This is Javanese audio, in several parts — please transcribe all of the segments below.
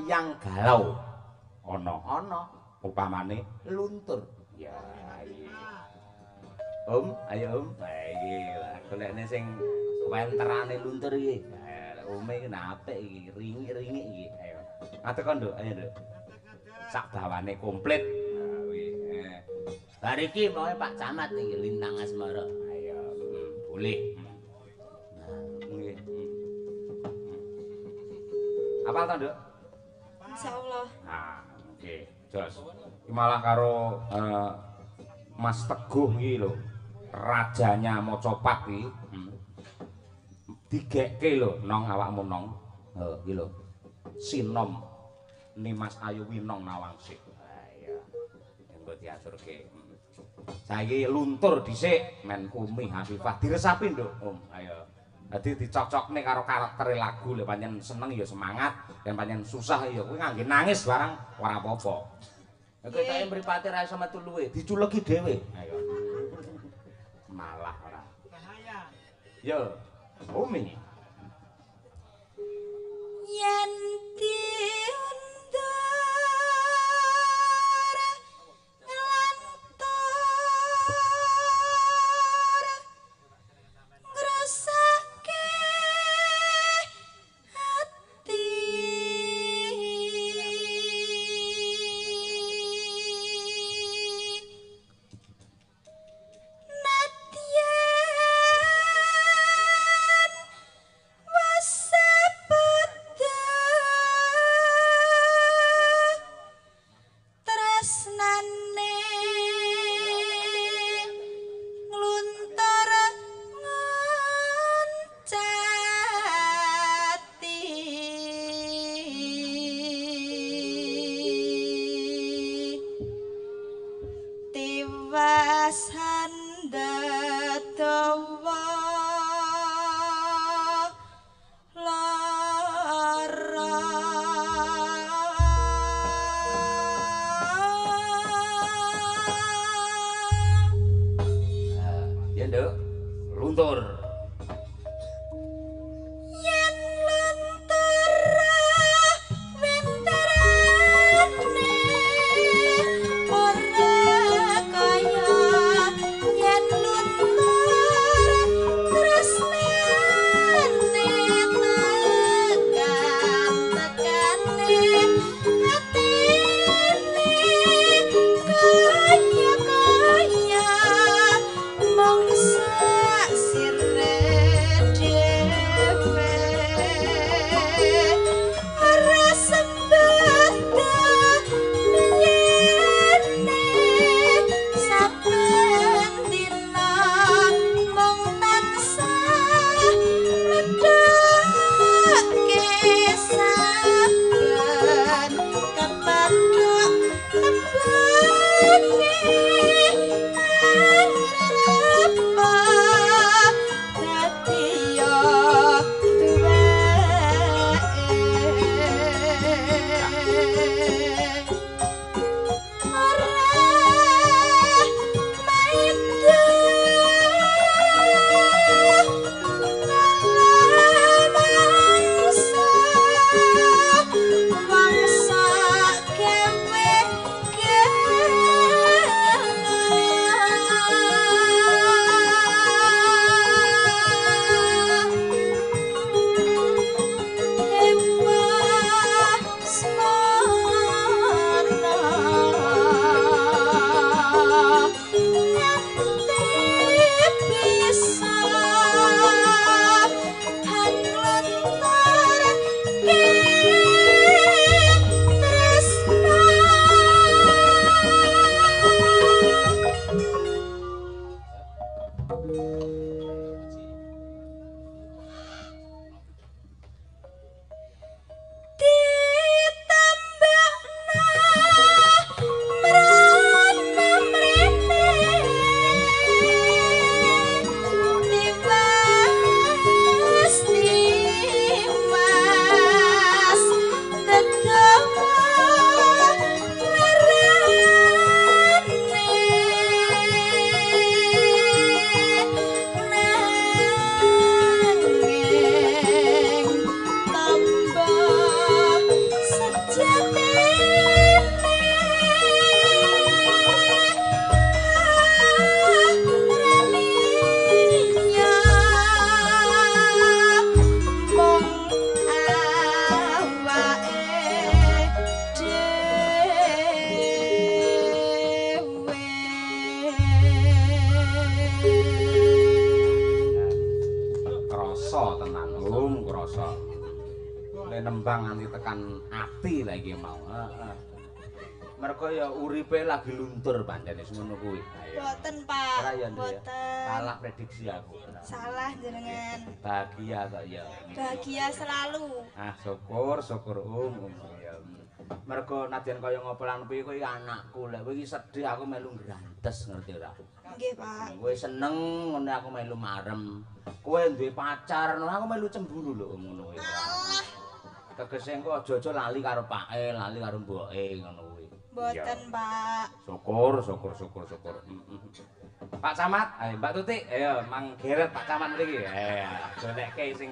Yang galau ana-ana upamane luntur. Ya iya. Om, ayo Om. Ha iki golekne sing wenterane luntur iki. Ome iki apik iki, ringik-ringik iki. Ayo. Ngadeg Nduk, ayo Nduk. Sak bawane komplit. Ha kuwi. Bar iki mau Pak Camat iki Lintang Asmara. Ayo, boleh. Nah, nggih. Apal to, Nduk? Insyaallah. Nah, nggih, jos. Iki malah karo Mas Teguh iki lho. Rajanya macapat iki. Digekke lho nong awakmu nong. Heh, iki lho. Sinom Nimas Ayu Winong Nawangsih. Ha iya. Engko diaturke. Saiki luntur dhisik men Umi Hafifah diresapi, Nduk. Om, ayo. Dadi dicocokne karo karaktere lagu lho, pancen seneng ya semangat, yen pancen susah ya kuwi ngangge nangis barang ora apa-apa. Nek ketoke mripate ra iso metu luwe, diculeki dhewe. Ayo. Malah ora. Bahaya. Yo, Umi. Yen diundur nglantur ngrasake ati nadyan wasepada tresnane ngluntur ngoncati tiwas handadawa lara. Ya, Nduk. Luntur. Yen luntur wenterane ora kaya yen luntur tresnane tekan-tekane atine kaya-kaya mung sak sirene. Mosok. Le nembang nganti tekan ati lah iki mau. Heeh. Mergo ya uripe lagi luntur pancene ngono kuwi. Mboten, Pak. Mboten. Salah prediksi aku. Salah jenengan. Bahagia kok ya. Bahagia selalu. Ah, syukur, syukur ya. Mergo nadyan kaya ngopo lan piye kuwi anakku. Lek kowe iki sedih aku melu ngrantes ngerti ora? Nggih, Pak. Kowe seneng ngono aku melu marem. Kowe duwe pacar ngono aku melu cemburu lho ngono kuwi. Alah. Tegese engko aja-aja lali karo pake, lali karo mboke ngono kuwi. Mboten, Pak. Syukur, syukur, syukur, syukur. Pak Camat, ayo Mbak Tuti, ayo mang geret Pak Camat mriki. Ayo, goleke sing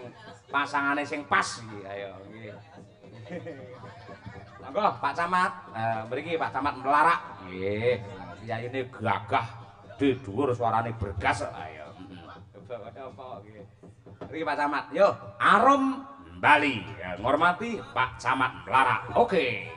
pasangane sing pas iki, ayo nggih. Monggo Pak Camat, mriki Pak Camat melarak. Nggih, piyayine gagah, gedhe dhuwur suarane bergas. Ayo. Coba kaya apa nggih. Mriki Pak Camat, yo arum Bali. Ngormati Pak Camat melarak. Oke.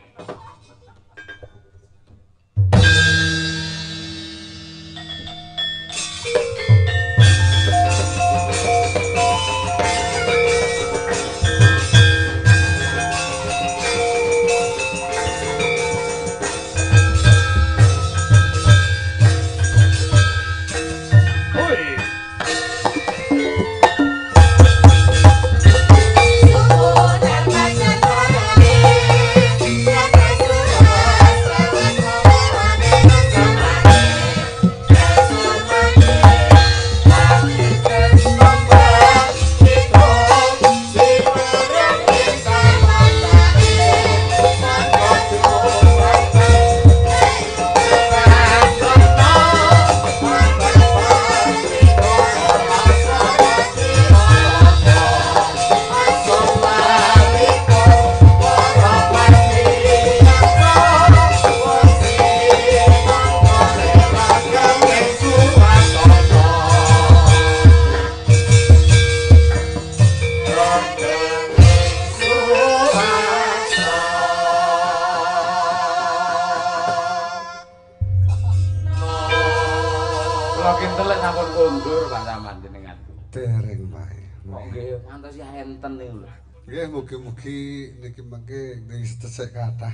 Mugi-mugi niki mangke tesih kathah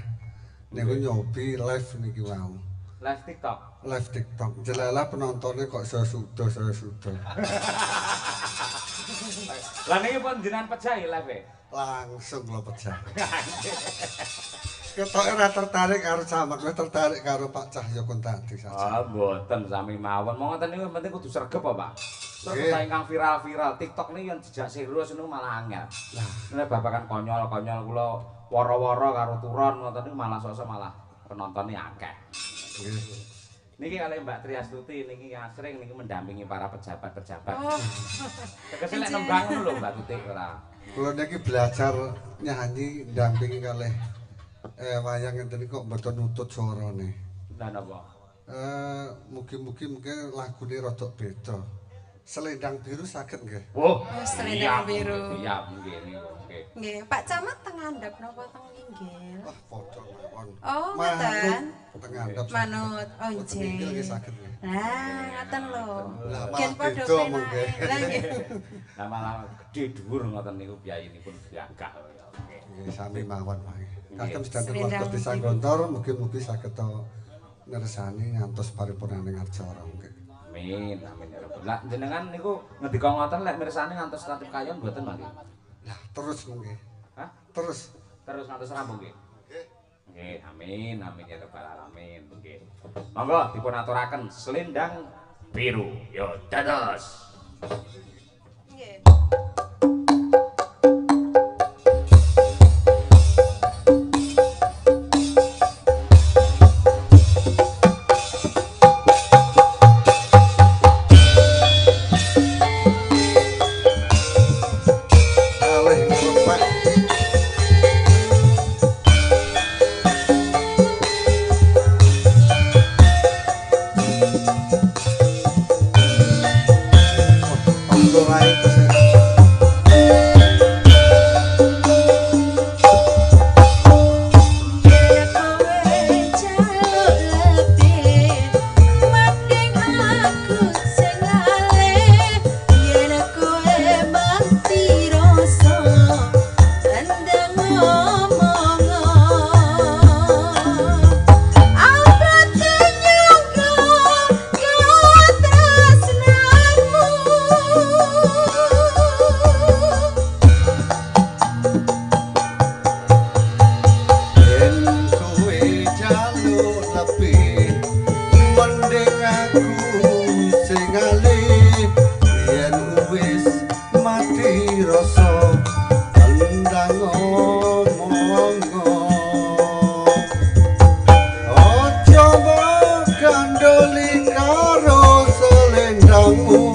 niku nyobi live niki wau. Live TikTok. Live TikTok. Jelalah penontonnya kok saya sudah. Lah niki pun jenengan pejahi live-e? Langsung kula pejah. Ketoke ora tertarik karo Camat, kowe tertarik karo Pak Cahyo Kuntadi saja. Ah, mboten sami mawon. Mong ngoten niku penting kudu sregep apa, Pak? Terus ingkang viral-viral TikTok niki yen jejak serius niku malah angel. Lah, nek babagan konyol-konyol kula woro-woro karo turon ngoten niku malah sosok malah penontone akeh. Nggih. Niki kalih Mbak Triastuti niki asring niki mendampingi para pejabat-pejabat. Oh. Tegese lek nembang ngono lho Mbak Tuti ora. Kula niki belajar nyanyi ndampingi kalih wayang ngenten kok mboten nutut suarane. Lha napa? Mugi-mugi mungkin lagune rada beda. Selendang biru saged nggih. Oh, selendang biru. Siap nggih niku nggih. Nggih, Pak Camat teng ngandhap napa teng inggil? Wah, padha mawon. Oh, ngoten. Teng ngandhap. Manut. Oh, nggih. Inggil nggih saged nggih. Lah, ngoten lho. Lah, Gen padha mengke. Lah nggih. Lah malah gedhe dhuwur ngoten niku piyayinipun gagah. Nggih, sami mawon Pak. Kagem sedanten warga Desa Gontor mugi-mugi saged nersani ngantos paripurnaning acara nggih. Amin, amin ya rabbal. Lah jenengan niku ngendika ngoten lek mirsani ngantos tatip kayon mboten mangke. Lah terus mengke. Hah? Terus. Terus ngantos rampung nggih. Nggih. Nggih, amin, amin ya rabbal alamin. Nggih. Monggo dipun aturaken selendang biru. Yo dados. Nggih. Yen kowe mati rasa Gandoli karo selendangmu.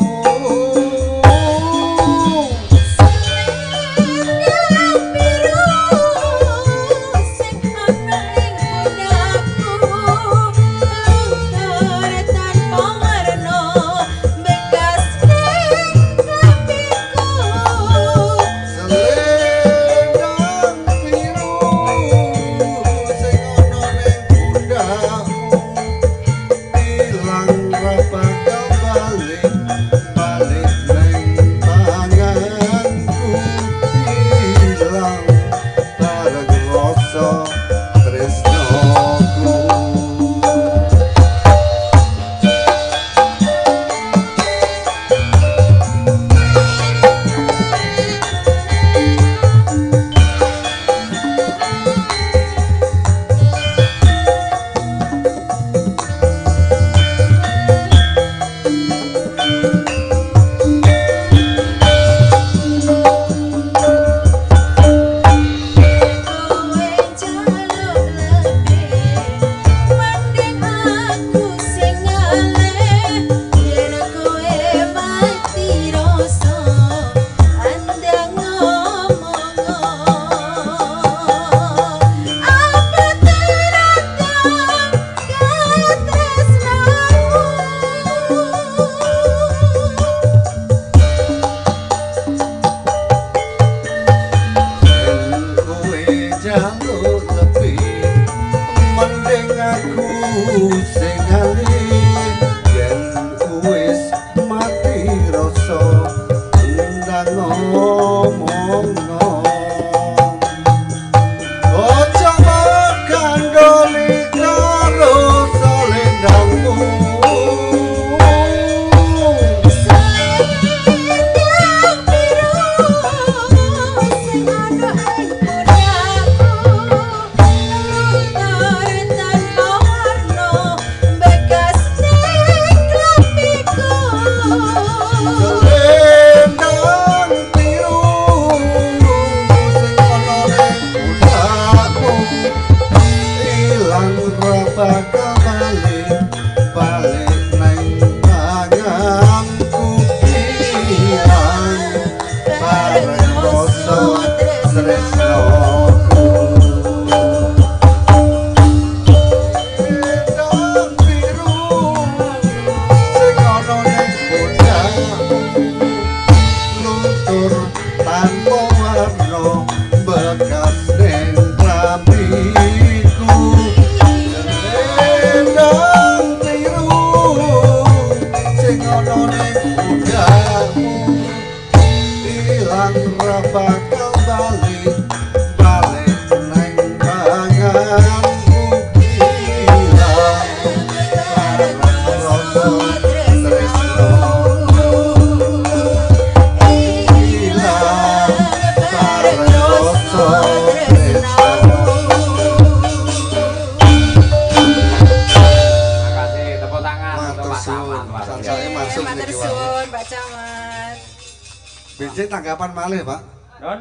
Benjing tanggapan malih, Pak. Non?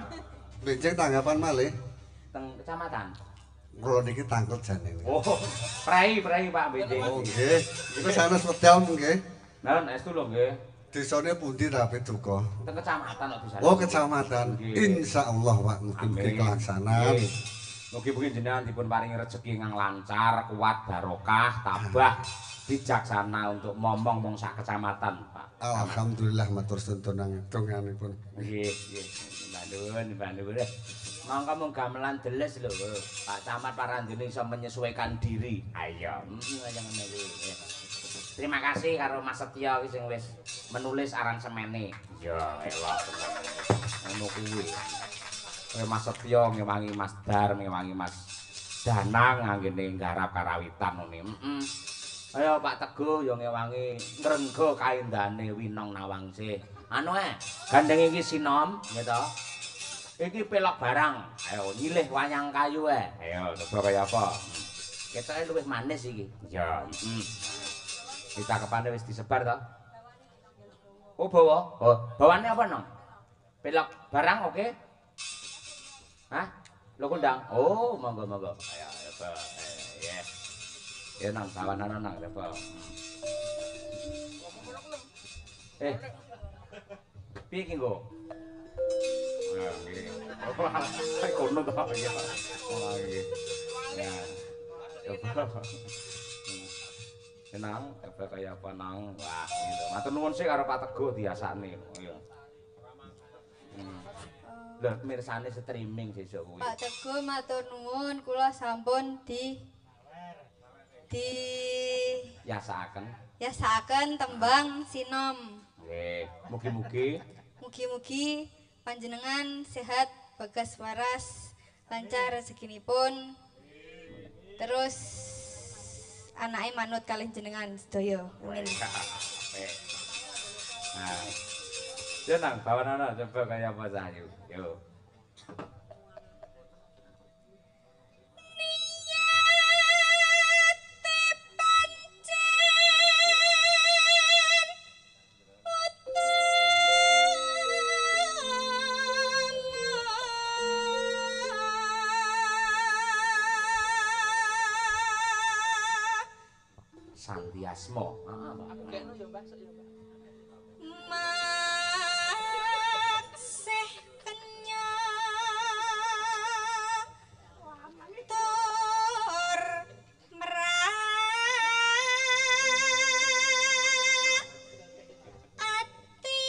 Benjing tanggapan malih. Teng kecamatan. Kula niki tanglet jane. Oh, prei Pak benjing. Oh nggih. Iku sanes wedal nggih. Non, estu lho nggih. Desane pundi ta duka? Teng kecamatan kok desane. Oh, kecamatan. Insyaallah, Pak, mugi-mugi kelaksanaan. Mugi-mugi jenengan dipun paringi rezeki ingkang lancar, kuat, barokah, tabah, bijaksana untuk momong wong sak kecamatan, Pak. Alhamdulillah matur suwun donganipun. Nggih, nggih. Mbah nuwun. Monggo mung gamelan deles lho, Pak Camat parandene iso menyesuaikan diri. Ayo, kaya ngene kuwi. Terima kasih karo Mas Setya iki sing wis menulis aransemene. Ya, elok tenan. Ngono kuwi. Kowe Mas Setya ngewangi Mas Dar, ngewangi Mas Danang anggene nggarap karawitan ngene. Heeh. Ayo Pak Teguh ya ngewangi ngrenggo kaendane Winong Nawangsih. Anu gandeng iki sinom nggih to. Iki pelok barang. Ayo nyilih wayang kayu ae. Ayo coba kaya apa. Ketoke luwih manis iki. Ya, heeh. Cakepane wis disebar to. Oh, bawa. Oh, bawane apa, Nong? Pelok barang oke? Hah? Lo kondang? Oh, monggo-monggo. Ayo, coba. Ya. Ya nang sawanana nang coba. Piye iki nggo? Ah, nggih. Oh, kono to ya. Oh, nggih. Ya. Coba. Senang, coba kaya apa nang. Wah, gitu. Matur nuwun sik karo Pak Teguh diasakne. Iya. Lah mirsane streaming sesuk kuwi. Pak Teguh matur nuwun kula sampun di yasakaken. Yasakaken tembang sinom. Nggih, mugi-mugi mugi-mugi panjenengan sehat, bagas waras, lancar rezekinipun. Terus anake manut kalih jenengan sedaya. Amin. Nah. Yo nang bawanana coba kaya apa Cahyu. Yo. Santiasmo. Heeh, aku kekno ya Mbah, sok ya Mbah. Maksih kenya tur merak ati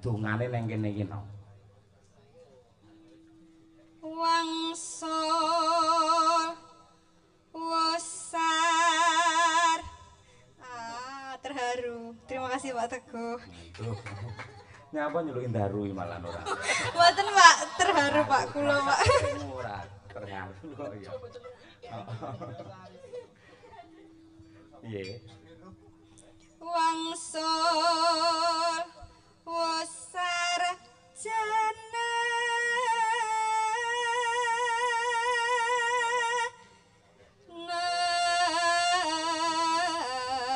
Dongane nang kene iki no. Wangsul wosar. Ah, terharu. Terima kasih Pak Teguh. Nyapa nyeluki daru iki malah ora. Mboten Pak, terharu Pak kula Pak. Ora terharu kok ya. Piye? Wangsul wosar jana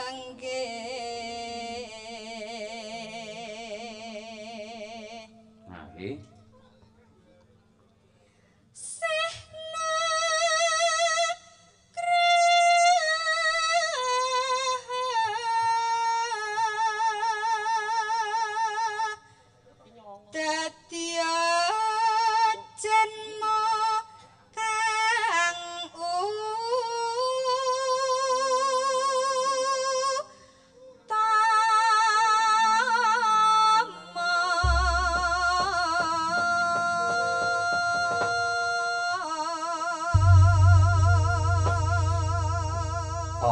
nangge. Nah, iki sihna dadi.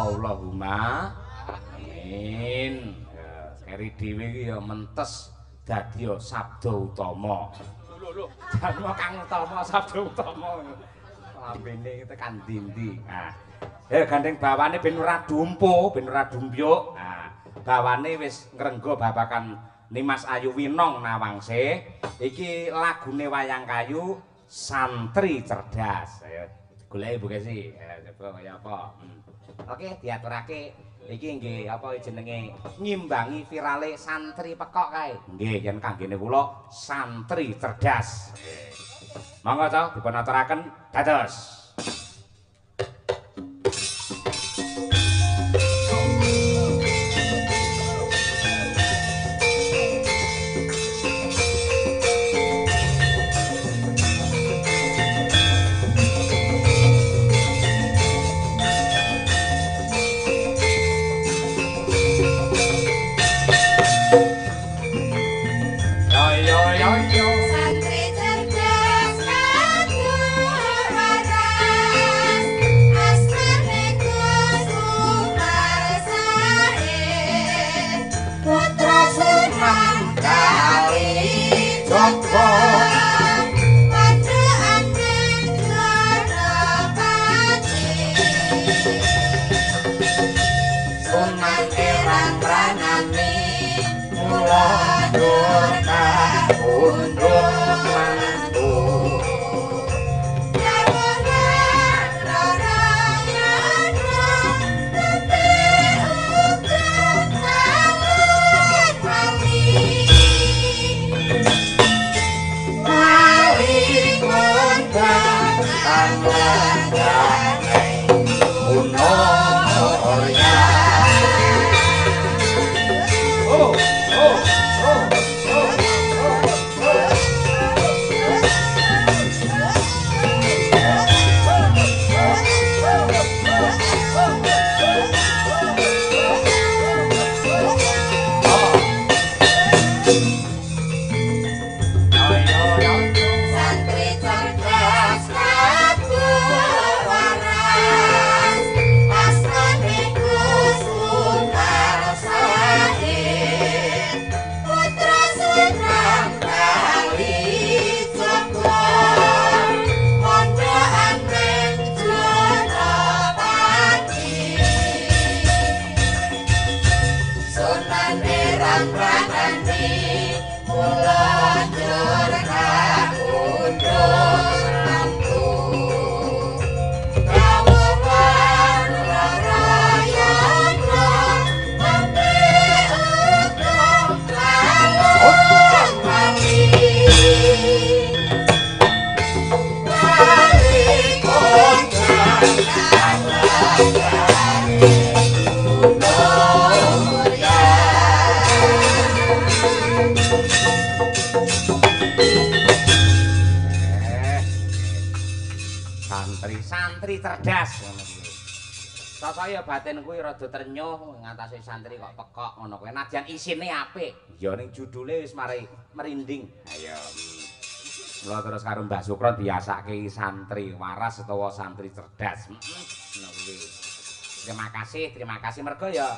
Allahumma amin. Keri dhewe iki ya mentes dadi sabda utama. Lho lho, jalma kang utama sabda utama. Lambene tekan ndi-ndi. Nah, gandeng bawane ben ora dumpo, ben ora dumbyuk. Nah, bawane wis ngrenggo babakan Nimas Ayu Winong Nawangsih. Iki lagune wayang kayu Santri Cerdas. Ayo goleki Bu Kesi. Coba kaya apa. Oke, diaturake iki nggih apa jenenge ngimbangi virale santri pekok kae. Nggih, yen kanggene kula santri cerdas. Monggo to dipun aturaken dados. Santri cerdas ngono kuwi. Sasaya batin kuwi rada trenyuh ngatasi santri kok pekok ngono kuwi. Najan isine apik. Ya ning judule wis mari merinding. Ayo. Mula terus karo Mbah Sukron diasake santri waras utawa santri cerdas. Ngono kuwi. Terima kasih mergo ya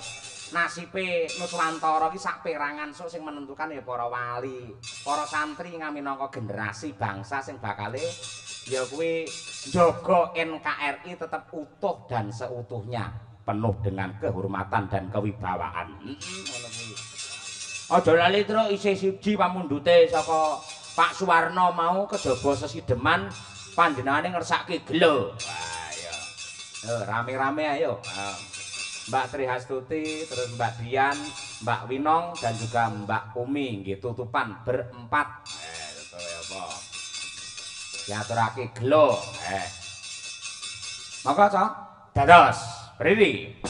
nasibe Nuswantara iki sak perangan sok sing menentukan ya para wali, para santri ngaminangka generasi bangsa sing bakale ya kuwi njaga NKRI tetep utuh dan seutuhnya, penuh dengan kehormatan dan kewibawaan. Ngono kuwi. Aja lali truk isih siji pamundhute saka Pak Suwarno mau kejaba sesideman panjenengane ngersake gelo. Wah iya. Yo rame-rame ayo. Mbak Trihastuti, terus Mbak Dian, Mbak Winong dan juga Mbak Umi nggih tutupan berempat. Kaya apa? Diaturake gelo. Monggo, Cok. Dados, berdiri.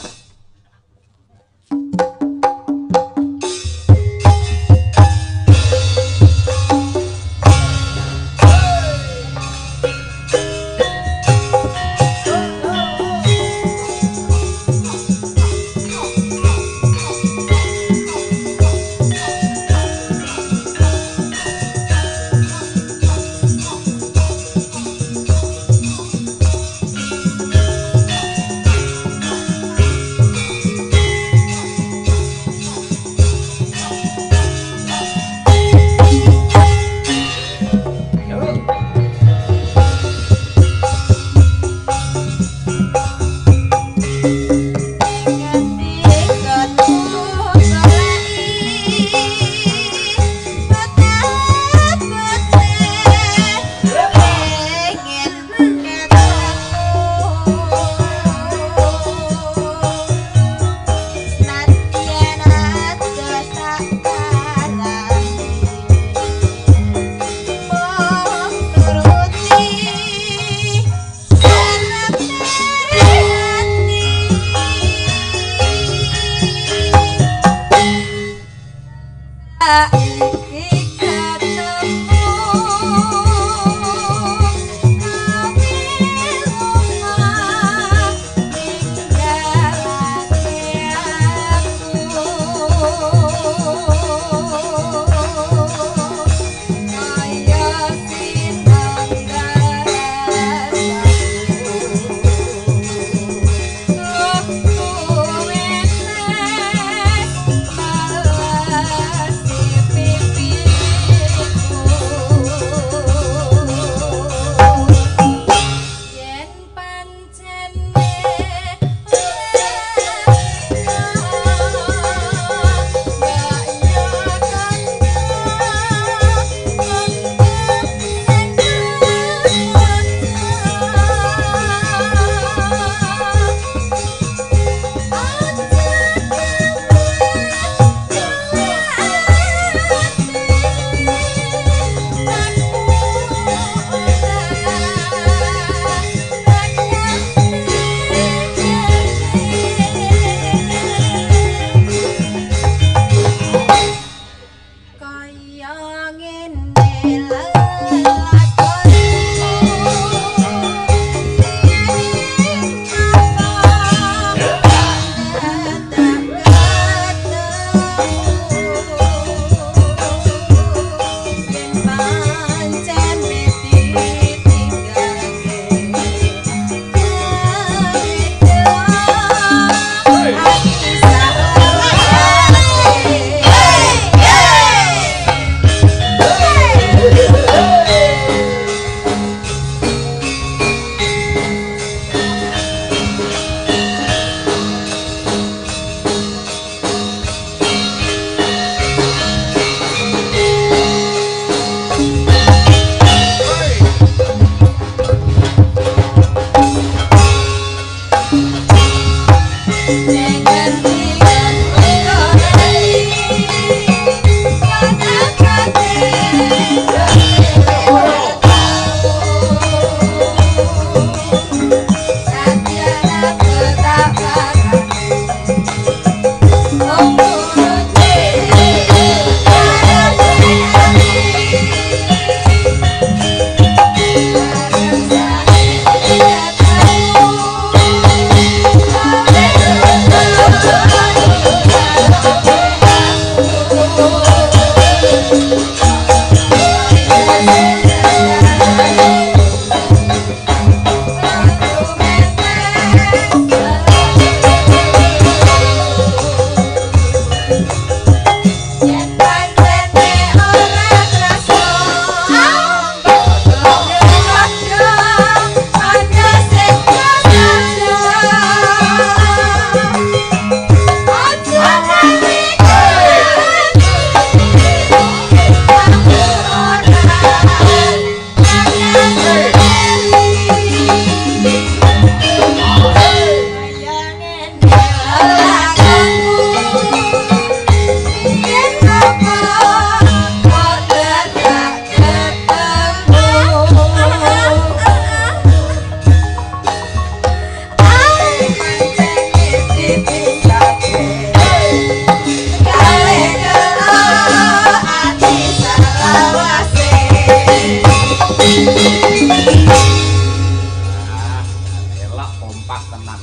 Kompak tenan.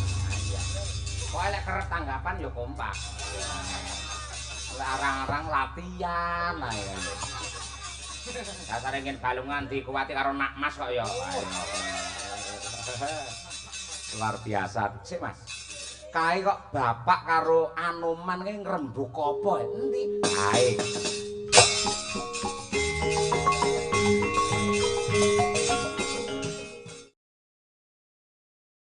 Iya. Pokoke lek kerep tanggapan ya kompak. Lek arang-arang latihan ae. Dasare ingin balungan dikuwati karo Nak Mas kok ya. Luar biasa. Sik, Mas. Kae kok bapak karo Anoman ki ngrembug apa? Endi? Kae.